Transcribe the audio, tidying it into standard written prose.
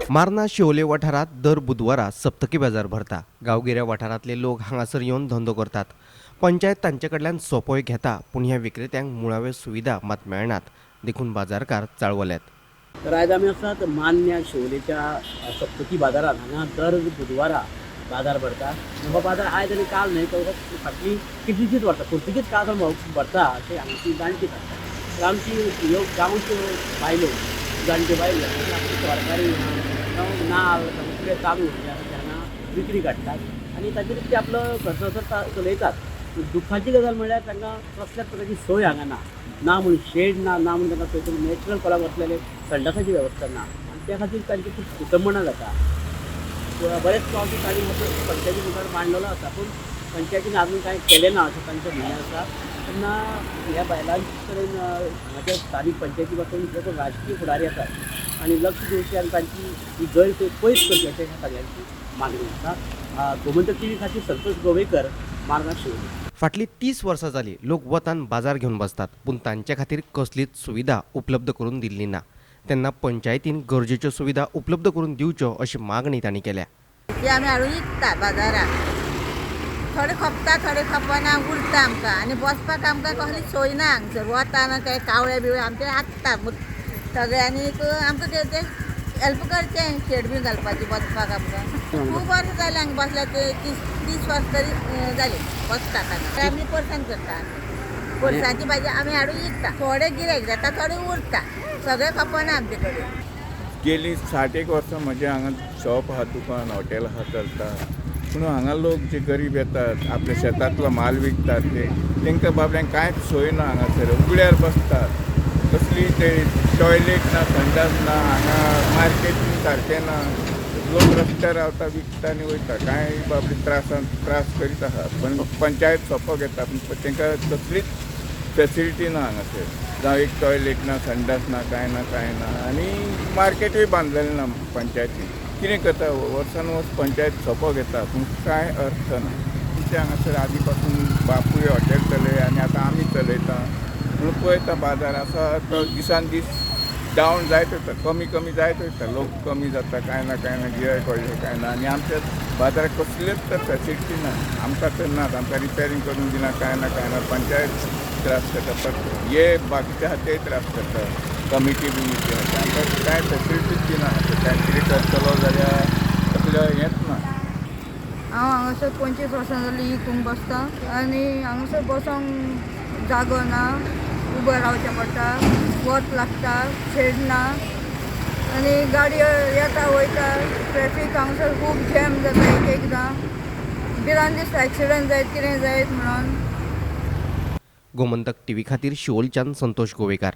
मार्ना शिवोले वाठारांत दर बुधवारा सप्तकी बाजार भरता. गांवगिऱ्या वाठारांतले लोक हांगासर येवन धंदो करतात. पंचायत तांचे कडल्यान सोपोय घेता, पूण ह्या विक्रेत्यांक मुळाव्यो सुविधा मात मेळनात, देखून बाजारकार चाळवल्यात. तर आयज आमी आसात मान्या शिवोलेच्या सप्तकी बाजारात. हांगा दर बुधवारा बाजार भरता. हो बाजार आयज आनी काल न्हय, तर फाटलीं कितलींशींच वर्सां पुर्तुगीज काळ भरता अशें हांगाची जाणटी सांगता. तर आमची ह्यो गांवच्यो बायलो, जाणट्यो बायलो आपली तरकारी जावं नाल जावं कितें तांदूळ जे आसा ते हांगा विक्री काडटात आनी ताचेर ते आपलो घर संवसार चलयतात. दुख्खाची गजाल म्हणल्यार तांकां कसल्याच प्रकारची सोय हांगा ना, ना म्हूण शेड ना, ना म्हूण तांकां खंय तरी नॅचरल कोलाक वतलेले संडासाची वेवस्था ना आनी त्या खातीर तांची खूब कुटंबणां जाता. बरेच फावटी तांणी हो प्रस्न पंचायती मुखार मांडलेलो आसा, पूण पंचायतीन आजून कांय केलें ना अशें तांचें म्हणणें आसा. तेन्ना ह्या बायलांचे कडेन हांगाच्या स्थानीक पंचायती पासून जे कोण राजकीय फुडारी आसात आनी लक्ष दिवचें आनी तांची ही गैरसोय पयस करची अशें ह्या सगळ्यांची मागणी आसा. गोमंतक टीव्ही खातीर संतोष गोवेकर, मार्ना शिवोले. फाटलीं 30 वर्सां जालीं लोक वतान बाजार घेवन बसतात, पूण तांचे खातीर कसलीच सुविधा उपलब्ध करून दिल्ली ना. तेन्ना पंचायतीन गरजेच्यो सुविधा उपलब्ध करून दिवच्यो अशी मागणी तांणी केल्या. ती आमी हाडून विकता बाजारात. थोडे खपता, थोडे खपना, उरता आमकां. आनी बसपाक आमकां कसली सोय ना हांगसर. वताना काय कावळे बिवळे आमचे हाडटा सगळ्यांनी. आमकां ते हेल्प करचें, शेड बी घालपाची बसपाक आमकां. खूब वर्सां जालीं हांगा बसल्या, ते 30 वर्सां तरी जालीं बसतात हांगा. आमी परसान करता, परसांची भाजी आमी हाडून विकता. थोडे गिरायक जाता, थोडे उरता, सगळें खपना आमचे कडेन. गेली 60 वर्सां म्हजें हांगा शॉप आहा, दुकान हॉटेल आहा, चलता. पूण हांगा लोक जे गरीब येतात, आपल्या शेतांतलो म्हाल विकतात, ते तांकां बाबड्यांक कांयच सोय ना. हांगासर उगड्यार बसतात, कसली ते टॉयलेट ना, संडास ना, हांगा मार्केट सारकें ना. लोक रस्त्यार रावता, विकता आनी वयता. कांय बाबडी त्रासान त्रास करीत आहा. पण पंचायत सोपो घेता, पूण तांकां कसलीच फेसिलिटी ना हांगासर. जावं एक टॉयलेट ना, संडास ना, कांय ना, कांय ना. आनी मार्केटूय बांदलेलें ना पंचायतीन. कितें करता, वर्सान वर्स पंचायत सोपो घेता, पूण कांय अर्थ ना. आमच्या हांगासर आदी पासून बापूय हॉटेल चलय आनी आतां आमी चलयता. म्हणून पळयता, बाजार आसा तो दिसान दीस डावन जायत वयता, कमी कमी जायत वयता, लोक कमी जाता, कांय ना, कांय ना, गिरायक व्हडलें कांय ना. आनी आमच्या बाजाराक कसल्योच तर फेसिलिटी ना. आमकां तर नात, आमकां रिपेरींग करून दिना, कांय ना, कांय ना. पंचायत त्रास करता, पर हे बाकीचे आहा तेय त्रास करता, कमिटी बिमिटी आहा. आमकां कांय फेसिलिटीज दिना, कांय कितें करतलो जाल्यार तसलें हेंच ना. हांव हांगासर 25 वर्सां जालीं विकूंक बसता आनी हांगासर बसोंक जागो ना, उबो रावचें पडटा, वत लागता, शेड ना आनी गाडयो येता वयता. ट्रॅफीक हांगासर खूब जॅम जाता. एक एकदां भिरांत दिसता, एक्सिडंट जायत, कितें जायत म्हणून. गोमंतक टीव्ही खातीर शिवोलच्यान संतोष गोवेकार.